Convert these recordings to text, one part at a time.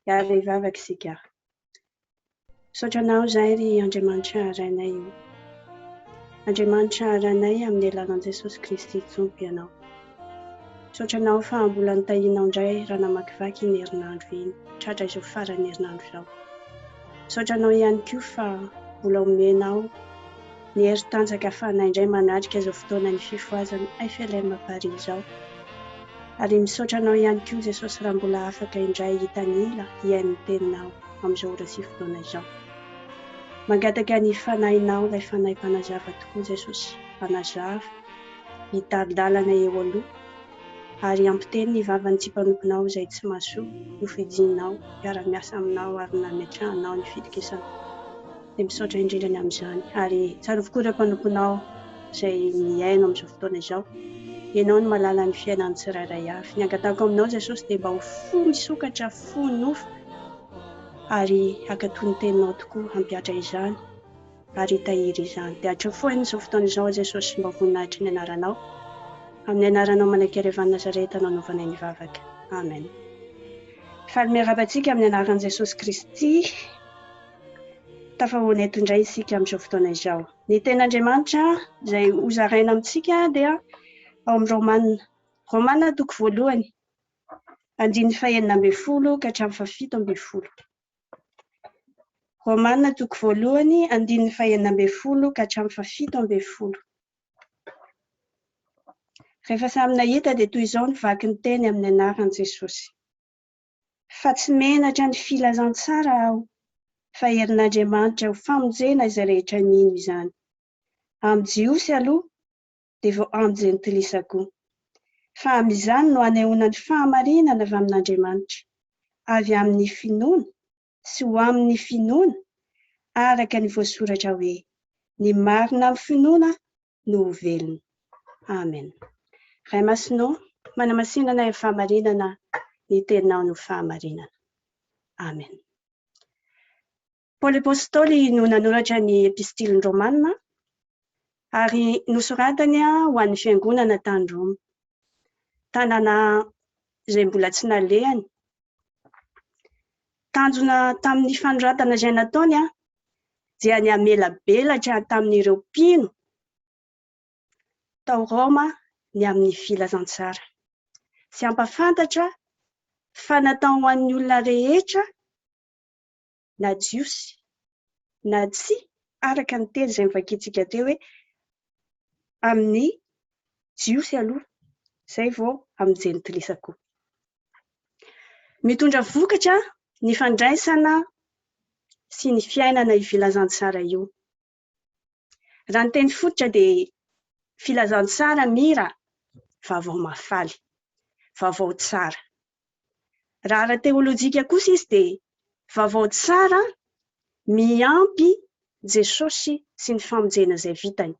Hiara hivavaka isika. Misaotra Anao izahay ry Andriamanitra Rainay o. Andriamanitra Rainay amin'ny alalan'i Jesosy Kristy Tompo Ianao. Misaotra Anao fa mbola nitahianao indray raha namakivaky iny herinandro iny, tratra izao faran'ny herinandro izao. Misaotra Anao ihany koa fa mbola omenao ny hery tanjaka ahafahanay indray manatrika izao fotoanan'ny fifohazana FLM Paris izao. Ary misaotra Anao ihany koa Jesosy raha mbola afaka indray hitanila hihaino ny Teninao amin'izao ora sy fotoana izao. Mangataka ny Fanahinao ilay Fanahy Mpanazava tokoa Jesosy hanazava, hitari-dalana eo aloha ary hampiteny ny vavan'ny tsy mpanomponao izay tsy mahasoa nofidinao hiara-miasa aminao ary nametrahanao ny fitokisana. Dia misaotra indrindra ny amin'izany. Ary tsarovy koa ireo mpanomponao izay mihaino amin'izao fotoana izao. Ianao no mahalala ny fiainan'ny tsirairay avy. Ny angatahako aminao Jesosy dia mba ho fo misokatra, fo nofo ary hankatò ny teninao tokoa, hampihatra izany ary hitahiry izany. Dia hatreo foana izao fotoana izao Jesosy mba ho voninahitry ny anaranao. Amin'ny anaranao manan-kery avy any Nazareta no anaovanay ny vavaka. Amen. Faly miarahaba antsika amin'ny anaran'i Jesosy Kristy. Tafahoana eto indray isika amin'izao fotoana izao. Ny tenin'Andriamanitra izay hozaraina amintsika dia ao amin'ny Romana. Romana toko voalohany, andininy fahenina ambin'ny folo ka hatramin'ny fahafito ambin'ny folo. Romana toko voalohany, andininy fahenina ambin'ny folo ka hatramin'ny fahafito ambin'ny folo. Rehefa samy nahita dia toy izao ny vaky ny teny amin'ny anaran'i Jesosy. Fa tsy menatra ny filazantsara aho, fa herin'Andriamanitra ho famonjena izay rehetra mino izany. Amin'ny Jiosy aloha, dia vao amin'ny Jentilisa koa. Fa amin'izany no anehoana ny fahamarinana avy amin'Andriamanitra, avy amin'ny finoana sy ho amin'ny finoana, araka ny voasoratra hoe, Ny marina amin'ny finoana no ho velona. Amen. Ray Masina ô, manamasina anay amin'ny fahamarinana, ny teninao no fahamarinana. Amen. Paoly Apostoly no nanoratra ny epistilin'ny Romana ary nosoratany ho an'ny fiangonana tany Roma. Tanàna izay mbola tsy nalehany. Tanjona tamin'ny fanoratana izay nataony dia ny hamelabelatra tamin'ireo mpino tao Roma ny amin'ny filazantsara sy hampafantatra fa natao ho an'ny olona rehetra na Jiosy na tsia araka ny teny izay novakintsika teo hoe amin'ny Jiosy aloha izay vao amin'ny Jentilisa koa. Mitondra vokatra ny fandraisana sy ny fiainana io filazantsara io. Raha ny teny fototra dia filazantsara mira vaovao mahafaly, vaovao tsara. Raha ara-teolojika kosa izy dia vaovao tsara miampy Jesosy sy ny famonjena izay vitany.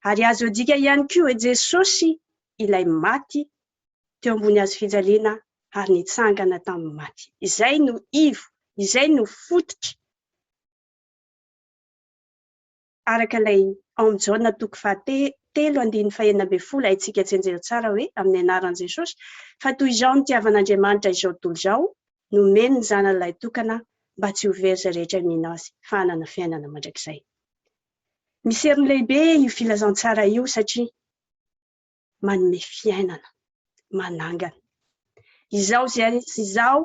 Ary azo adika ihany koa hoe Jesosy ilay maty teo ambony hazo fijaliana ary nitsangana tamin'ny maty. Izay no ivo, izay no fototra araka ilay ao amin'ny Jaona toko fahatelo andininy fahenina ambin'ny folo haintsika tsianjery tsara hoe amin'ny anaran'i Jesosy fa toy izao nitiavan'Andriamanitra izao tontolo izao nomeny ny zanany lahitokana mba tsy ho very izay rehetra mino azy fa hanana fiainana mandrakizay. Misy heriny lehibe io filazantsara io satria manome fiainana, manangana. Izao izay izao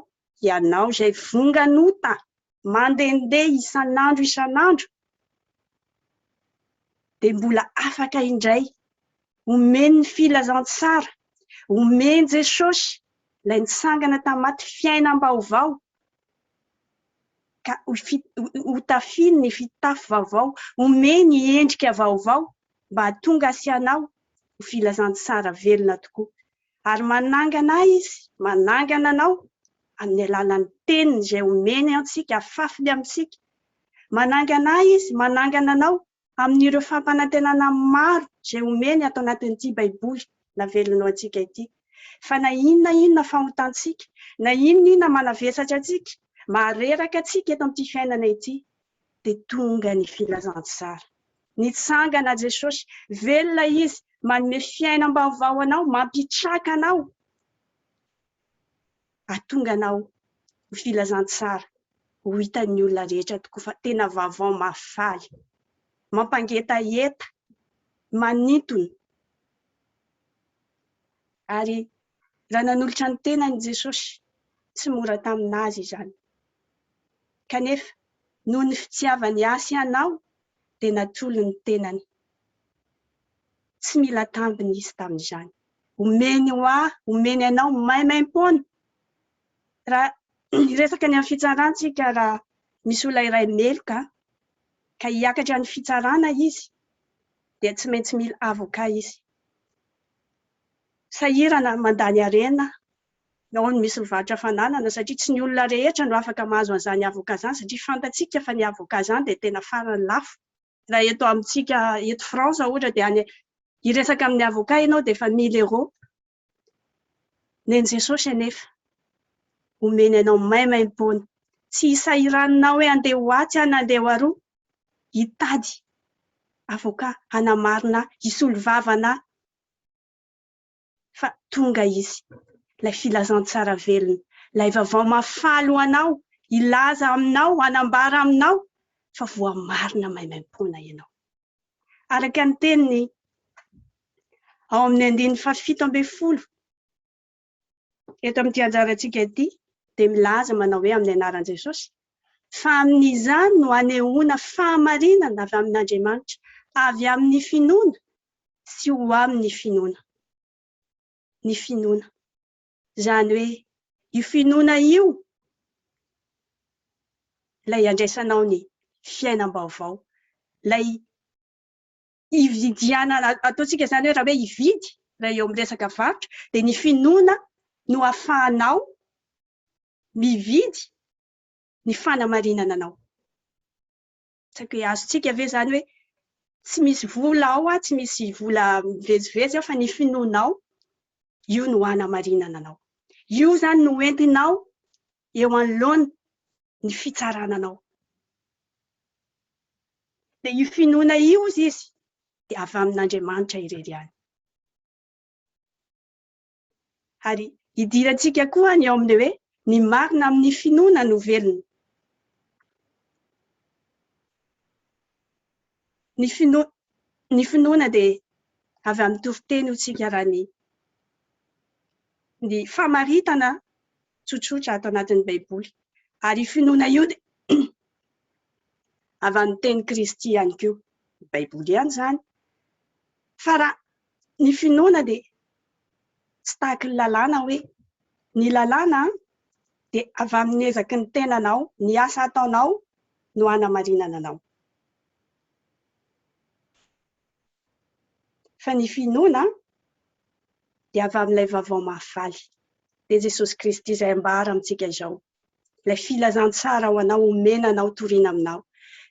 ianao izay vongan'ota mandehandeha isan'andro isan'andro dia mbola afaka indray omen'ny filazantsara, omen'i Jesosy ilay nitsangana tamin'ny maty fiainam-baovao ka hotafiany ny fitafy vaovao, omeny endrika vaovao mba hahatonga azy sy anao ho filazantsara velona tokoa. Ary manangana ahy Izy, manangana anao amin'ny alalan'ny Teniny izay omeny antsika, afafiny amintsika. Manangana ahy Izy, manangana anao amin'ireo fampanantenana maro izay omeny ato anatin'ity Baiboly navelony ho antsika ity. Fa na inona inona fahotantsika, na inona inona manavesatra antsika, mahareraka antsika eto amin'ity fiainana ity, dia tonga ny filazantsara. Nitsangana Jesosy, velona Izy, manome fiainam-baovao anao, mampitraka anao, hahatonga anao Ho filazantsara ho hitan'ny olona rehetra tokoa fa tena vaovao mahafaly, mampangetaheta, manintona. Ary raha nanolotra ny tenany Jesosy, tsy mora tamin'azy izany. Kanefa noho ny fitiavany ahy sy anao dia natolony ny tenany. Tsy mila tambiny izy tamin'izany. Omeny ho ahy, omeny anao maimaimpoana. Raha hiresaka ny amin'ny fitsarana isika, raha misy olona iray meloka ka hiakatra ny fitsarana izy dia tsy maintsy mila avocat izy. Sahirana mandany harena, ao ny misy mivarotra fananana satria tsy ny olona rehetra no afaka mahazo an'izany avocat izany satria fantatsika fa ny avocat izany dia tena farany lafo. Raha eto amintsika eto France ohatra dia any hiresaka amin'ny avocat ianao dia efa mille euros. Nen'i Jesosy anefa omeny anao maimaimpoana, tsy hisahiranina hoe andeha ho atsy aho na andeha ho aroa, hitady avocat hanamarina ahy, hisolo vava an'ahy, fa tonga izy, ilay filazantsara velona, ilay vaovao mahafaly ho anao, hilaza aminao, hanambara aminao fa voamarina maimaimpoana ianao. Araka ny teniny ao amin'ny andininy fahafito ambin'ny folo eto amin'ity anjarantsika ity dia milaza manao hoe amin'ny anaran'i Jesosy fa amin'izany no anehoana fahamarinana avy amin'Andriamanitra, avy amin'ny finoana sy ho amin'ny finoana. Ny finoana. Izany hoe io finoana io ilay andraisanao ny fiainam-baovao, ilay hividianana, ataontsika izany hoe raha hoe hividy, raha eo amin'ny resaka varotra, dia ny finoana no ahafahanao mividy ny fanamarinana anao. Tsy haiko hoe azontsika ve izany hoe tsy misy vola ao, tsy misy vola mivezivezy ao fa ny finoanao io no hanamarinana anao. Io izany no entinao eo anoloana ny fitsarana anao. Dia io finoana io hozy izy dia avy amin'Andriamanitra irery ihany. Ary hidirantsika koa ny ao amin'ny hoe ny marina amin'ny finoana no velona. Ny fino ny finoana dia avy amin'ny toriteny hoy tsika raha ny ny famaritana tsotsotra ato anatin'ny Baiboly. Ary io finoana io dia avy amin'ny tenin'i Kristy ihany koa. Ny Baiboly ihany izany. Fa raha ny finoana dia tsy tahaky ny lalàna hoe ny lalàna dia avy amin'ny ezaky ny tenanao, ny asa ataonao no hanamarinana anao. Fa ny finoana dia avy amin'ilay vaovao mahafaly, dia Jesosy Kristy izay ambara amintsika izao. Ilay filazantsara ho anao, omena anao, torina aminao.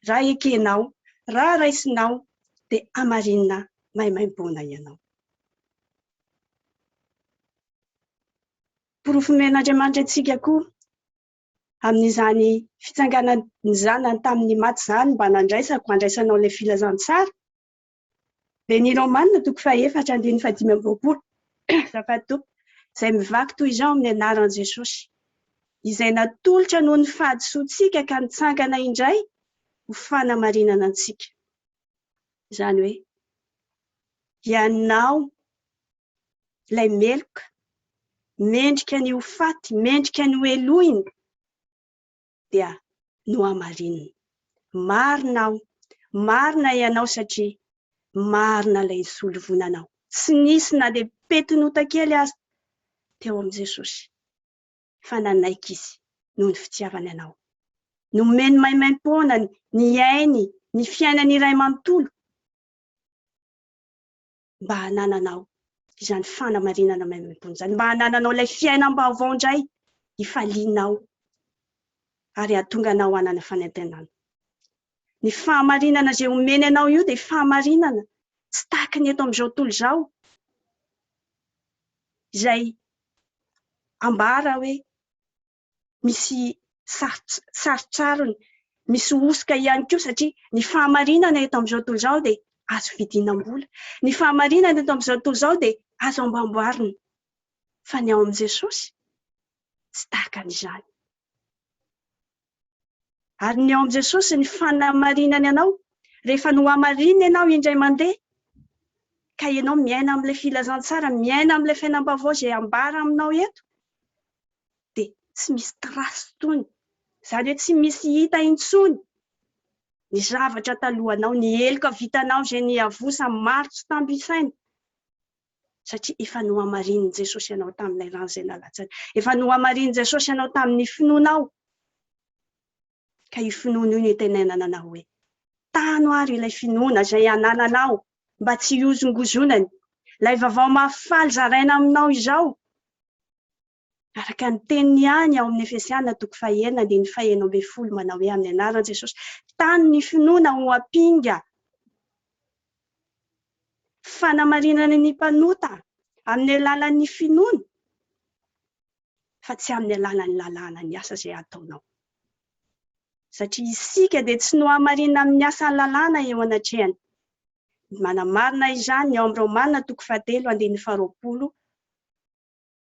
Raha ekenao, raha raisinao, dia hamarinina maimaimpoana ianao. Porofo omen'Andriamanitra antsika koa amin'izany fitsanganan'ny Zanany tamin'ny maty izany mba nandraisako, handraisanao ilay filazantsara, dia ny Romana toko fahefatra andininy fahadimy amby roapolo, azafady tompoko, izay mivaky toy izao amin'ny anaran'i Jesosy, izay natolotra noho ny fahadisoantsika ka nitsangana indray ho fanamarinana antsika. Izany hoe ianao ilay meloka, mendrika ny ho faty, mendrika ny ho helohina, dia nohamarinina. Marina aho, marina ianao satria marina ilay nisolovoina anao. Tsy nisy na dia petin'ota kely aza teo amin'i Jesosy, fa nanaiky Izy noho ny fitiavany anao. Nomeny maimaimpoana ny ainy, ny fiainany iray manontolo mba hanananao izany fanamarinana maimaimpoana izany, mba hanananao ilay fiainam-baovao indray hifalianao ary hahatonga anao hanana fanantenana. Ny fahamarinana izay omeny anao io dia fahamarinana tsy tahaka ny eto amin'izao tontolo izao, izay ambara hoe misy sarotsarony, misy hosoka ihany koa satria ny fahamarinana eto amin'izao tontolo izao dia azo vidianam-bola. Ny fahamarinana eto amin'izao tontolo izao dia azo ambamboarina. Fa ny ao amin'i Jesosy tsy tahaka an'izany. Ary ny ao amin'i Jesosy ny fanamarinany anao, rehefa nohamarinina ianao indray mandeha, ka ianao miaina amin'ilay filazantsara, miaina amin'ilay fiainam-baovao izay ambara aminao eto, dia tsy misy trace intsony, izany hoe tsy misy hita intsony ny zavatra talohanao, ny heloka vitanao izay niavosa maro tsy tambo isaina, satria efa nohamarinin'i Jesosy anao tamin'ilay rano izay nalatsany. Efa nohamarinin'i Jesosy anao tamin'ny finoanao. Ka io finoana io no itenenana anao hoe, tano ary ilay finoana izay anananao mba tsy hihozongozonany. Ilay vaovao mahafaly zaraina aminao izao, Araka ny teniny ihany ao amin'ny Efesiana toko fahenina andininy fahenina ambin'ny folo manao hoe amin'ny anaran'i Jesosy, tano ny finoana ho ampinga fanamarinana ny mpanota amin'ny alalan'ny finoana fa tsy amin'ny alalan'ny lalàna ny asa izay ataonao. Satria isika dia tsy nohamarinina amin'ny asan'ny lalàna eo anatrehany. Manamarina izany ny ao amin'ny Romana toko fahatelo andininy faharoapolo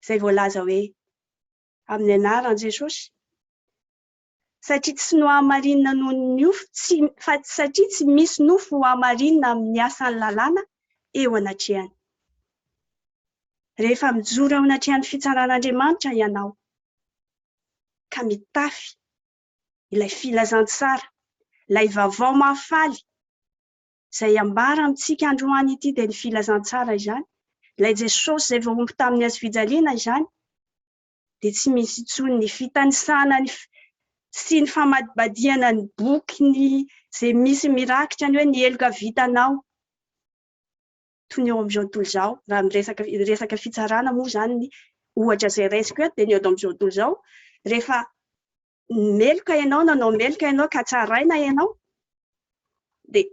izay voalaza hoe amin'ny anaran'i Jesosy, satria tsy nohamarinina noho ny nofo, tsy, fa satria tsy misy nofo hohamarinina amin'ny asan'ny lalàna eo anatrehany. Rehefa mijoro eo anatrehan'ny fitsaran'Andriamanitra ianao, ka mitafy ilay filazantsara, ilay vaovao mahafaly, Izay ambara amintsika androany ity dia ny filazantsara izany, ilay Jesosy izay voahombo tamin'ny hazofijaliana izany, dia tsy misy intsony ny fitanisana ny sy ny famadibadihana ny boky ny izay misy mirakitra ny hoe ny heloka vitanao toy ny eo amin'izao tontolo izao, raha miresaka resaka fitsarana moa izany ny ohatra izay raisiko eto dia ny eo amin'izao tontolo izao, rehefa meloka ianao, nanao meloka ianao ka tsaraina ianao, dia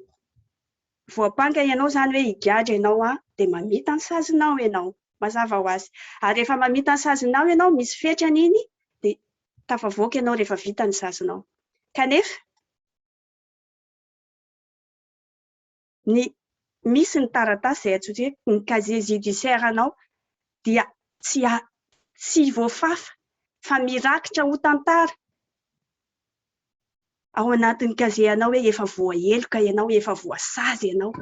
voampanga ianao izany hoe higadra ianao an, dia mamita ny sazinao ianao, mazava ho azy. Ary rehefa mamita ny sazinao ianao, misy fetrany iny, dia tafavoaka ianao rehefa vita ny sazinao. Kanefa, ny misy ny taratasy izay antsointsika hoe ny casier judiciaire anao dia tsy tsy voafafa fa mirakitra ho tantara ao anatin'ny casier anao hoe efa voaheloka ianao, efa voasazy ianao.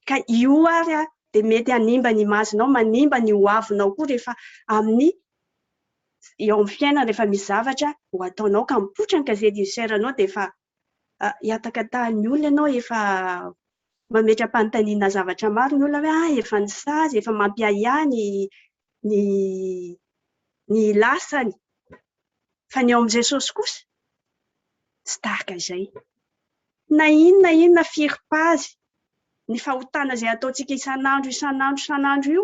Ka io ary dia mety hanimba ny image-nao, manimba ny ho avinao koa rehefa amin'ny eo amin'ny fiainana rehefa misy zavatra ho ataonao ka mipoitra ny casier judiciaire-nao dia efa hiatakatahan'ny olona ianao, efa mametra-panontaniana zavatra maro ny olona hoe ah efa nisazy, efa mampiahiahy ny ny ny lasany. Fa ny ao amin'i Jesosy kosa tsy tahaka izay. Na inona na inona firy pazy ny fahotana izay ataontsika isan'andro isan'andro isan'andro io,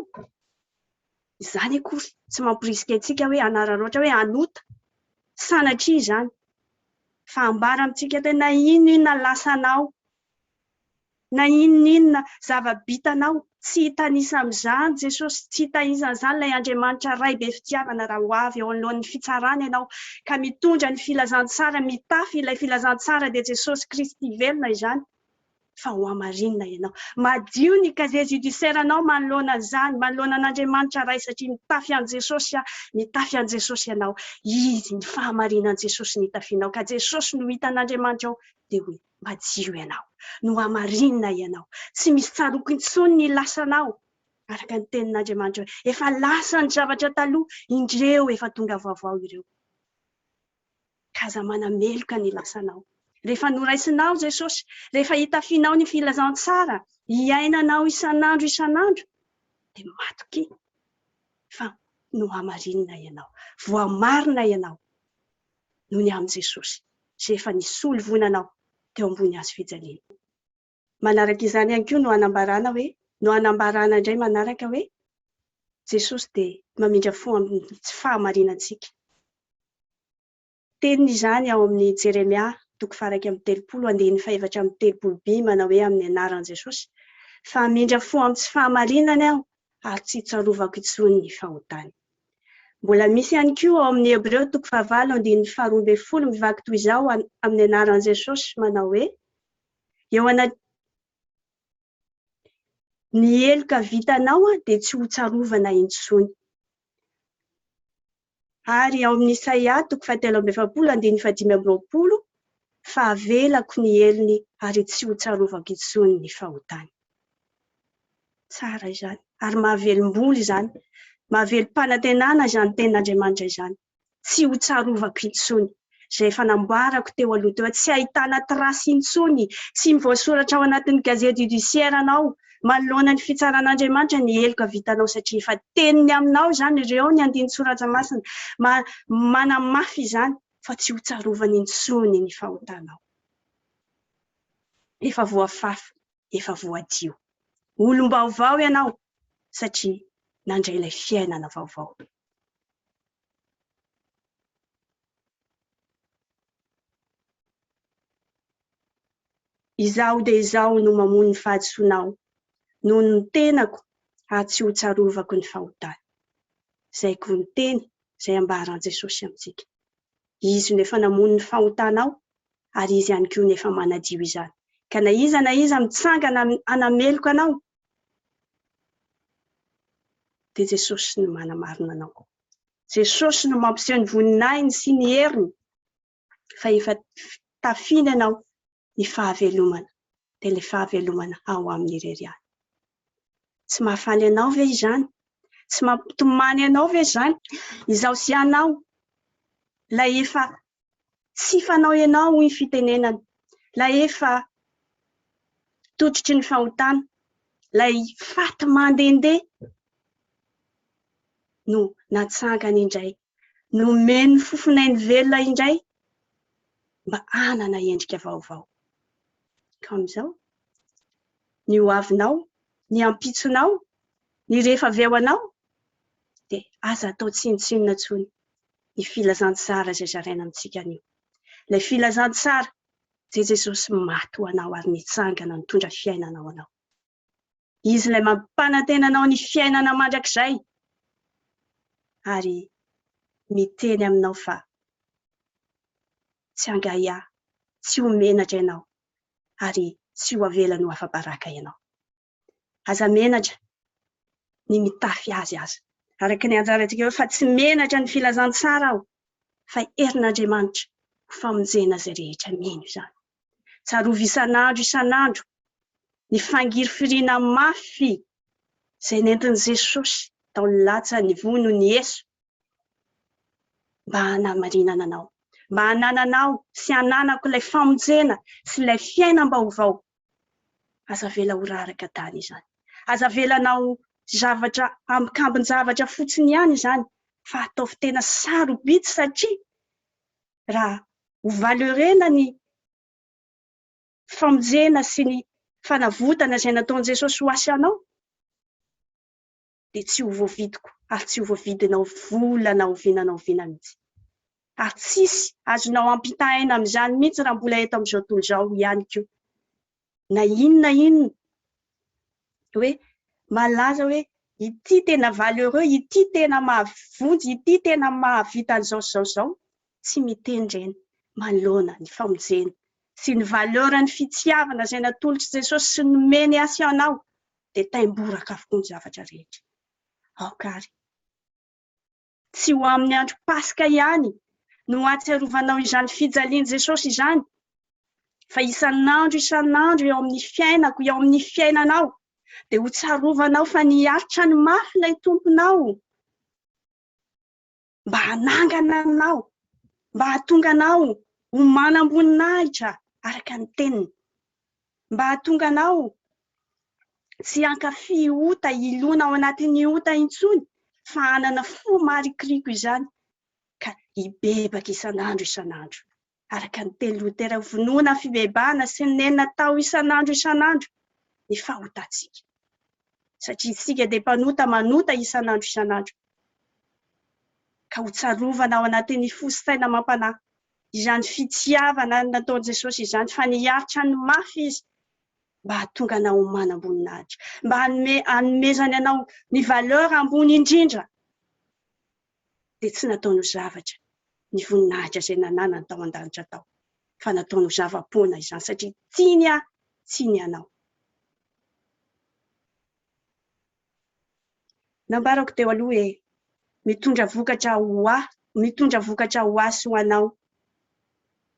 izany akory tsy mamporisika antsika hoe hanararaotra hoe hanota, sanatria izany, fa ambara amintsika eto hoe na inona inona lasanao, na inona inona zava-bitanao, tsy hitanisa amin'izany Jesosy, tsy hitanisa an'izany ilay Andriamanitra Ray be fitiavana raha ho avy eo anoloan'ny fitsarana ianao ka mitondra ny filazantsara, mitafy ilay filazantsara dia Jesosy Kristy velona izany, fa ho hamarinina ianao. Madio ny casier judiciaire anao manoloana an'izany, manoloana an'Andriamanitra Ray satria mitafy an'i Jesosy, mitafy an'i Jesosy ianao. Izy, ny fahamarinan'i Jesosy no itafianao ka Jesosy no hitan'Andriamanitra ao dia hoe madio ianao, nohamarinina ianao, tsy misy tsaroako intsony ny lasanao, araka ny tenin'Andriamanitra hoe, efa lasa ny zavatra taloha, indreo efa tonga vaovao ireo. Ka aza manameloka ny lasanao. Rehefa noraisinao Jesosy, rehefa itafianao ny filazantsara, iainanao isan'andro isan'andro, dia matokia fa nohamarinina ianao, voamarina ianao noho ny amin'i Jesosy. izay efa nisolo voina anao teo ambony hazo fijaliana. Manaraka izany ihany koa no hanambarana hoe, no hanambarana indray manaraka hoe, Jesosy dia mamindra fo amin'ny tsy fahamarinantsika. Teniny izany ao amin'ny Jeremia toko faha-31 andininy faha-34 by manao hoe amin'ny anaran'i Jesosy, fa hamindra fo amin'ny tsy fahamarinany aho ary tsy tsarovako intsony ny fahotany. Mbola misy ihany koa ao amin'ny Hebreo toko fahavalo andininy faharoa ambin'ny folo mivaky toy izao amin'ny anaran'i Jesosy manao hoe, Eo ana ny heloka vitanao dia tsy ho tsarovana intsony. Ary ao amin'ny Isaia toko fahatelo amby efapolo andininy fahadimy amby roapolo, fa avelako ny helony ary tsy ho tsarovako intsony ny fahotany. Tsara izany ary mahavelom-bolo izany, mahavelom-panantenana izany tenin'Andriamanitra izany. Tsy ho tsarovako intsony izay efa namboarako teo aloha teo, tsy ahitana trace intsony, tsy voasoratra ao anatin'ny casier judiciaire anao manoloana ny fitsaran'Andriamanitra ny heloka vitanao, satria efa teniny aminao izany. Ireo ny andinin-tsoratra masina manamafy izany fa tsy ho tsarovany intsony ny fahotanao. Efa voafafa, efa voadio, olom-baovao ianao satria nandray ilay fiainana vaovao. Izaho dia Izaho no mamono ny fahadisoanao noho ny tenako ary tsy ho tsarovako ny fahotana. Izay koa ny teny izay ambaran'i Jesosy amintsika. Izy no efa namono ny fahotanao ary Izy ihany koa no efa manadio izany. Ka na iza na iza mitsangana hanameloka anao dia Jesosy no manamarina anao. Jesosy no mampiseho ny voninahiny sy ny heriny fa efa tafiana ianao ny fahavelomana, dia ilay fahavelomana ao aminy irery ihany. Tsy mahafaly anao ve izany? Tsy mampitomany anao ve izany? Izaho sy ianao, ilay efa tsy fanao ianao hoy ny fitenenana, ilay efa tototry ny fahotana, ilay faty mandehandeha no natsangany indray, nomeny fofonainy velona indray mba hanana endrika vaovao. Ka amin'izao, ny ho avinao, ny ampitsonao, ny rehefa avy eo anao, dia aza atao tsinontsinona intsony ny filazantsara izay zaraina amintsika anio. Ilay filazantsara izay Jesosy maty ho anao ary nitsangana nitondra fiainana ho anao. Izy ilay mampanantena anao ny fiainana mandrakizay ary miteny aminao fa tsy hangahiahy, tsy ho menatra ianao ary tsy ho avelany ho afa-baraka ianao. Aza menatra ny mitafy azy aza. Araka ny anjarantsika hoe fa tsy menatra ny filazantsara aho fa herin'Andriamanitra ho famonjena izay rehetra mino izany. Tsarovy isan'andro isan'andro ny fangirifiriana mafy izay nentin'i Jesosy tao latsa ny vono ny eso mba hanamarinana anao, mba hanananao sy hananako ilay famonjena sy ilay fiainam-baovao. Aza avela ho raraka tany izany. Aza avelanao zavatra ambikambin-javatra fotsiny ihany izany fa ataovy tena sarobidy satria raha ho valeurena ny famonjena sy ny fanavotana izay nataon'i Jesosy ho ahy sy anao dia tsy ho voavidiko ary tsy ho voavidinao vola na oviana na oviana mihitsy. Ary tsisy azonao ampitahaina amin'izany mihitsy raha mbola eto amin'izao tontolo izao ihany koa. Na inona na inona hoe malaza hoe ity tena valeureux, ity tena mahavonjy, ity tena mahavita an'izao sy izao izao, tsy miteny ireny manoloana ny famonjena sy ny valeur ny fitiavana izay natolotr'i Jesosy sy nomeny ahy sy anao dia taimboraka avokoa ny zavatra rehetra. Aoka ary tsy ho amin'ny andro Paska ihany no hahatsiarovanao izany fijalian'i Jesosy izany, fa isan'andro isan'andro eo amin'ny fiainako, eo amin'ny fiainanao, dia ho tsarovanao fa niaritra ny mafy ilay Tomponao mba hanangana anao, mba hahatonga anao ho manam-boninahitra araka ny teniny, mba hahatonga anao tsy hankafy ota, hilona ao anatin'ny ota intsony, fa hanana fo marikoriko izany ka hibebaka isan'andro isan'andro. Araka ny teny Lotera, vonoina ny fibebahana sy ny nenina atao isan'andro isan'andro ny fahotantsika. Satria isika dia mpanota manota isan'andro isan'andro. Ka ho tsarovana ao anatin'ny fo sy saina amam-panahy izany fitiavana nataon'i Jesosy izany fa niaritra ny mafy Izy mba hahatonga anao ho manam-boninahitra, mba hanome hanomezany anao ny valeur ambony indrindra, dia tsy nataony ho zavatra ny voninahitra izay nananany tao an-danitra tao, fa nataony ho zava-poana izany satria tiany ahy, tiany ianao. Nambarako teo aloha hoe mitondra vokatra ho ahy. Mitondra vokatra ho ahy sy ho anao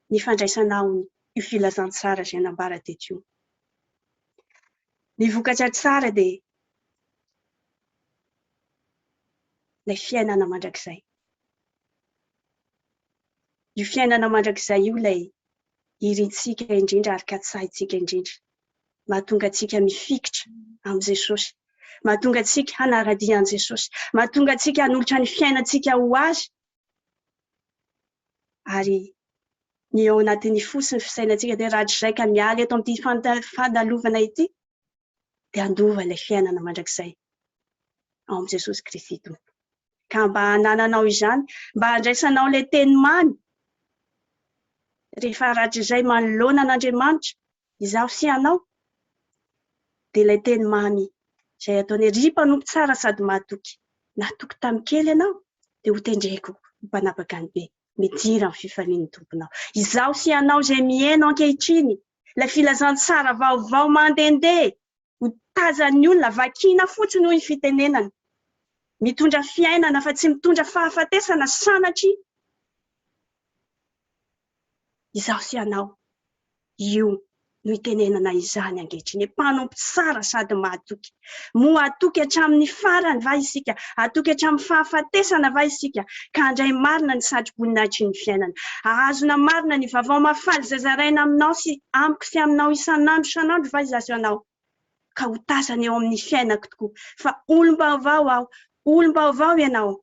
ny fandraisanao io filazantsara izay nambara teto io. Ny vokatra tsara dia ilay fiainana mandrakizay. Io fiainana mandrakizay io ilay irintsika indrindra ary katsahintsika indrindra. Mahatonga antsika mifikitra amin'i Jesosy. Mahatonga antsika hanara-dia an'i Jesosy. Mahatonga antsika hanolotra ny fiainantsika ho Azy. Ary ny ao anatin'ny fo sy ny fisainantsika dia rahatrizay ka miala eto amin'ity fandalovana ity dia handova ilay fiainana mandrakizay ao amin'i Jesosy Kristy Tompo. Ka mba hanananao izany, mba handraisanao ilay teny mamy rehefa rahatrizay manoloana an'Andriamanitra, izaho sy ianao, dia ilay teny mamy izay ataony hoe, Ry mpanompo tsara sady mahatoky, natoky tamin'ny kely ianao, dia hotendreko ho mpanapaka ny be. Midira amin'ny fifalian'ny Tomponao. Izaho sy ianao izay mihaino ankehitriny ilay filazantsara vaovao mandehandeha ho tazan'ny olona, vakiana fotsiny hoy ny fitenenana. Mitondra fiainana fa tsy mitondra fahafatesana sanatria. Izaho sy ianao io no itenenana izany ankehitriny, mpanompo tsara sady mahatoky. Moa hatoky hatramin'ny farany va isika? Hatoky hatramin'ny fahafatesana va isika ka handray marina ny satroboninahitry ny fiainana? Hahazona marina ny vaovao mahafaly izay zaraina aminao sy amiko sy aminao isan'andro isan'andro va izaho sy ianao? Ka ho tazana eo amin'ny fiainako tokoa fa olom-baovao aho, olom-baovao ianao.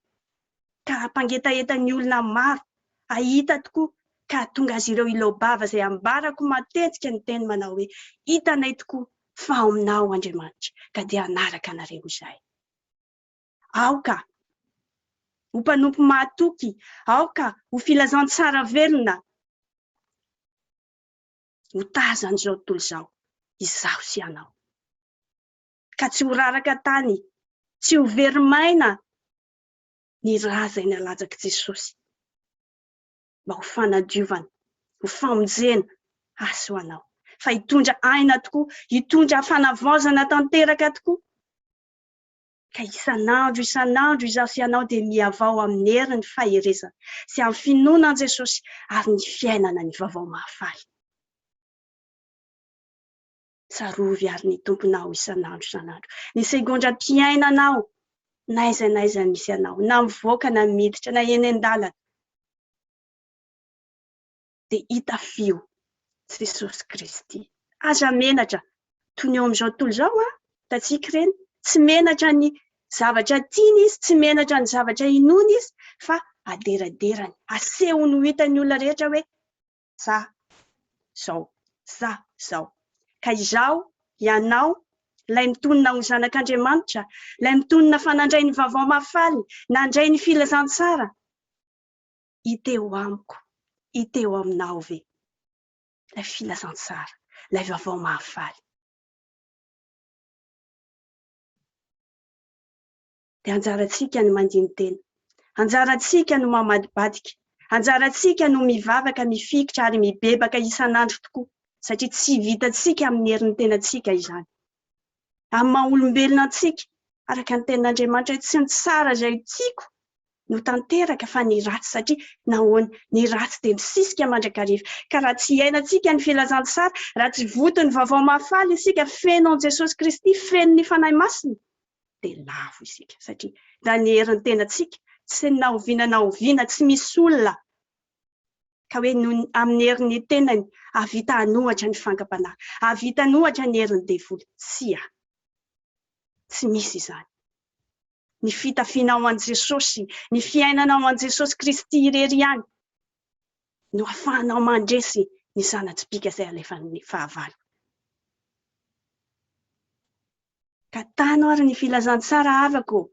ka hampangetaheta ny olona maro hahita tokoa ka hahatonga azy ireo hiloa-bava izay ambarako matetika ny teny manao hoe, Hitanay tokoa fa ao aminao Andriamanitra, ka dia hanaraka anareo izahay. Aoka ho mpanompo mahatoky, aoka ho filazantsara velona ho tazan'izao tontolo izao, izaho sy ianao. Ka tsy ho raraka tany, tsy ho very maina ny ra izay nalatsak'i Jesosy mba ho fanadiovana, ho famonjena ahy sy ho anao, fa hitondra aina tokoa, hitondra fanavaozana tanteraka tokoa. Ka isan'andro isan'andro izaho sy ianao dia mihavao amin'ny herin'ny faherezana sy amin'ny finoana an'i Jesosy ary ny fiainana ny vaovao mahafaly. Tsarovy àry ny Tomponao isan'andro isan'andro. Ny segondram-piainanao, n'aiza n'aiza misy anao, na mivoaka na miditra, na eny an-dalana, dia itafio Jesosy Kristy. Aza menatra, toy ny eo amin'izao tontolo izao, an, hitantsika ireny, tsy menatra ny zavatra tiany izy, tsy menatra ny zavatra inoany izy, fa aderaderany, asehony ho hitan'ny olona rehetra hoe Za zao, za zao. Ka izaho, ianao, ilay mitonona ho zanak'Andriamanitra, ilay mitonona fa nandray ny vaovao mahafaly, nandray ny filazantsara, hita eo amiko, hita eo aminao ve ilay filazantsara, ilay vaovao mahafaly? Dia anjarantsika ny mandini-tena. Anjarantsika no mamadibadika. Anjarantsika no mivavaka, mifikitra ary mibebaka isan'andro tokoa, satria tsy vitantsika amin'ny herin'ny tenantsika izany. Amin'ny maha olombelona antsika, araka ny tenin'Andriamanitra hoe tsy ny tsara izay tiako no tanteraka fa ny ratsy, satria nahoana? Ny ratsy dia misisika mandrakariva. Ka raha tsy iainantsika ny filazantsara, raha tsy vonton'ny vaovao mahafaly isika, feno an'i Jesosy Kristy, feno ny Fanahy Masina, dia lavo isika satria na ny herin'ny tenantsika tsy na oviana na oviana tsy misy olona ka hoe noho amin'ny herin'ny tenany hahavita hanohatra ny fankam-panahy, hahavita hanohatra ny herin'ny devoly. Tsia, tsy misy izany. Ny fitafianao an'i Jesosy, ny fiainanao an'i Jesosy Kristy irery ihany no ahafahanao mandresy ny zana-tsipìka izay alefan'ny fahavalo. Ka tano ary ny filazantsara havako ô!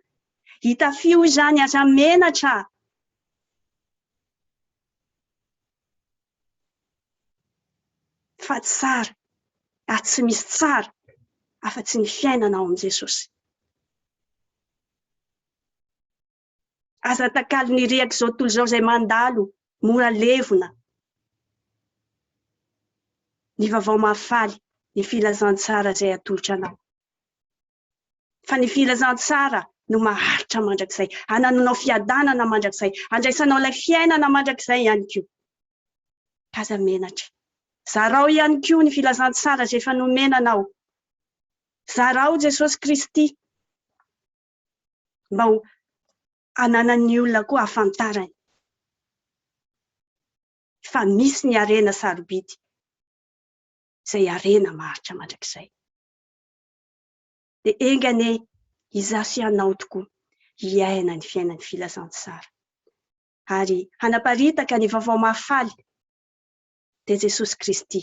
Hitafio izany aza menatra! Fa tsara ary tsy misy tsara afa-tsy ny fiainana ao amin'i Jesosy. Aza takalon'ny rehak'izao tontolo izao izay mandalo mora levona. Ny vaovao mahafaly, ny filazantsara izay atolotra anao. Fa ny filazantsara no maharitra mandrakizay, hanananao fiadanana mandrakizay, handraisanao ilay fiainana mandrakizay ihany koa. Aza menatra. Zarao ihany koa ny filazantsara izay efa nomena anao. Zarao Jesosy Kristy mba ho hananan'ny olona koa hahafantarany fa misy ny harena sarobidy izay harena maharitra mandrakizay. Dia enga anie izaho sy ianao tokoa hiaina ny fiainan'ny filazantsara ary hanaparitaka ny vaovao mahafaly dia Jesosy Kristy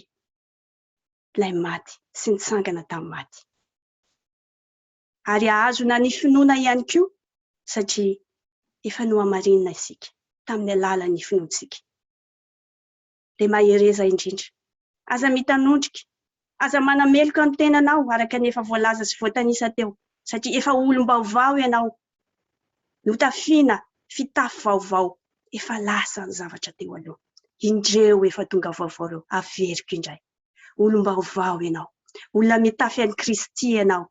ilay maty sy nitsangana tamin'ny maty. Ary hahazona ny finoana ihany koa satria efa nohamarinina isika tamin'ny alalan'ny finoantsika. Dia mahereza indrindra. Aza mitanondrika. Aza manameloka ny tenanao araka ny efa voalaza sy voatanisa teo satria efa olom-baovao ianao. Notafiana fitafy vaovao. Efa lasa ny zavatra teo aloha. Indreo efa tonga vaovao ireo. Averiko indray. Olom-baovao ianao. Olona mitafy an'i Kristy ianao.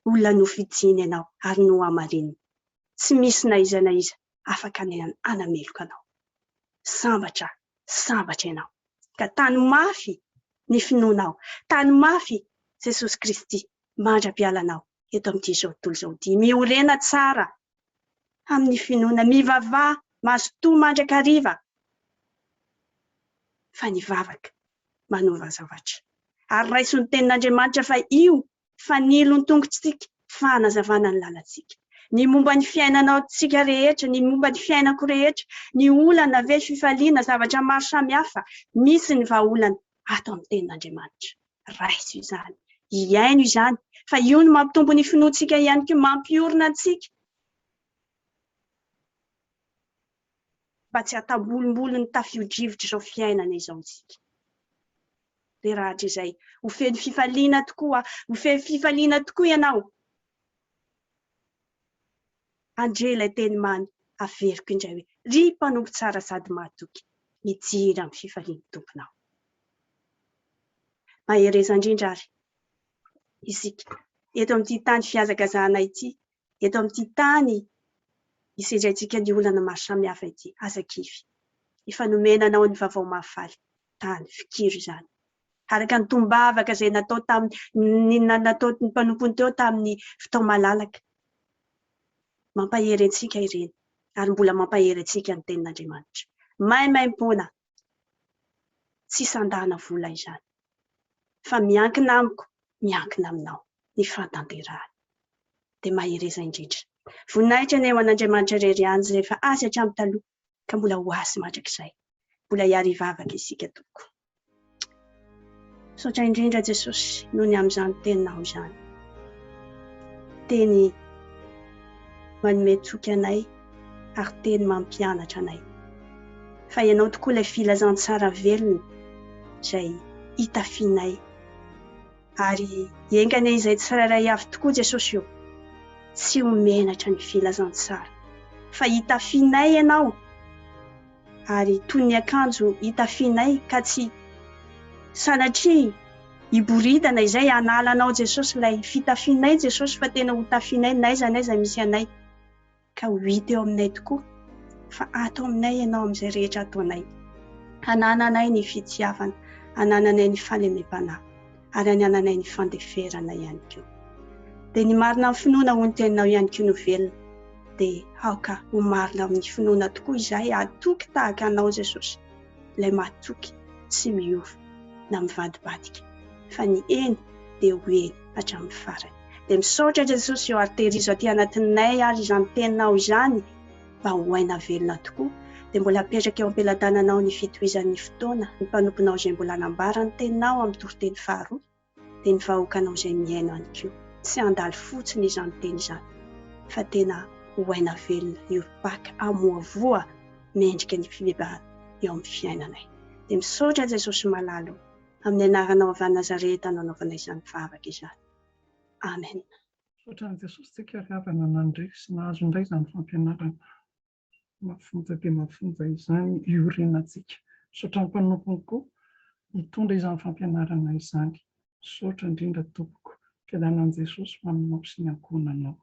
Olona nofidiny ianao ary nohamarininy. Tsy misy na iza na iza afaka ny hanameloka anao. Sambatra, sambatra ianao. Ka tano mafy ny finoanao. Tano mafy Jesosy Kristy mandra-pialanao eto amin'ity izao tontolo izao ity. Miorena tsara amin'ny finoana. Mivavaha, mazotoa mandrakariva fa ny vavaka manova zavatra. Ary raiso ny tenin'Andriamanitra fa io fanilo ny tongotritsika, fanazavana ny lalantsika. Ny momba ny fiainanao tsika rehetra, ny momba ny fiainako rehetra, ny olana ve, fifaliana, zavatra maro samihafa, misy ny vahaolana ato amin'ny tenin'Andriamanitra. Raiso izany, hiaino izany, fa io no mampitombo ny finoantsika ihany koa, mampiorina antsika mba tsy hatambolimbolin'ny tafio-drivotr'izao fiainana izao isika. Dia rahatrizay, ho feno fifaliana tokoa, ho feno fifaliana tokoa ianao. Andre ilay teny mamy, averiko indray hoe, ry mpanompo tsara sady mahatoky, mijira amin'ny fifalian'ny Tomponao. Mahereza indrindra ary isika eto amin'ity tany fihazakazahana ity, eto amin'ity tany isedraintsika ny olana maro samihafa ity. Aza kivy. Efa nomena anao ny vaovao mahafaly. Tany, fikiro izany. Araka ny tombavaka izay natao tamin'ny nataon'ny mpanompony teo tamin'ny fotoa-malalaka. Mampahery antsika ireny ary mbola mampahery antsika ny tenin'Andriamanitra. Maimaimpoana, tsy sandana vola izany. Fa miankina amiko, miankina aminao ny fahatanterahany. Dia mahereza indrindra. Voninahitra anie ho an'Andriamanitra irery ihany izay efa azy hatramin'ny taloha ka mbola ho azy mandrakizay. Mbola hiary hivavaka isika tompoko. Misaotra indrindra Jesosy noho ny amin'izany teninao izany. Teny manome toky anay ary teny mampianatra anay. Fa ianao tokoa ilay filazantsara velona izay itafianay. Ary enga anie izay tsirairay avy tokoa Jesosy o, tsy ho menatra ny filazantsara. Fa itafianay ianao ary toy ny akanjo itafianay ka tsy sanatria hiboridana izay hanala anao Jesosy ilay fitafianay Jesosy fa tena ho tafianay n'aiza n'aiza misy anay ka ho hita eo aminay tokoa fa ato aminay ianao amin'izay rehetra ataonay hanananay ny fitiavana hanananay ny fahalemem-panahy ary hanananay ny fandeferana ihany koa dia ny marina amin'ny finoana hoy ny teninao ihany koa no velona dia aoka ho marina amin'ny finoana tokoa izahay hatoky tahaka anao Jesosy ilay matoky tsy miova na mivadibadika fa ny eny dia ho eny hatramin'ny farany. Dia misaotra Jesosy eo ary tehirizo aty anatinay ary izany teninao izany mba ho aina velona tokoa. Dia mbola apetraka eo am-pelatananao ny fitohizan'ny fotoana ny mpanomponao izay mbola hanambara ny teninao amin'ny toriteny faharoa. dia ny vahoakanao izay mihaino ihany koa. Tsy handalo fotsiny izany teny izany fa tena ho aina velona hiorim-paka hamohavoha mendrika ny fibebahana eo amin'ny fiainanay. Dia misaotra Jesosy malala o, amin'ny anaranao avy any Nazareta no anaovana izany vavaka izany. Amen. Misaotra an'i Jesosy tsika ry havana nandre sy nahazo indray izany fampianarana mafonja dia mafonja izany iorenantsika. Misaotra ny mpanompony koa nitondra izany fampianarana izany. Misaotra indrindra tompoko. Fiadanan'i Jesosy ho aminao sy ny ankohonanao.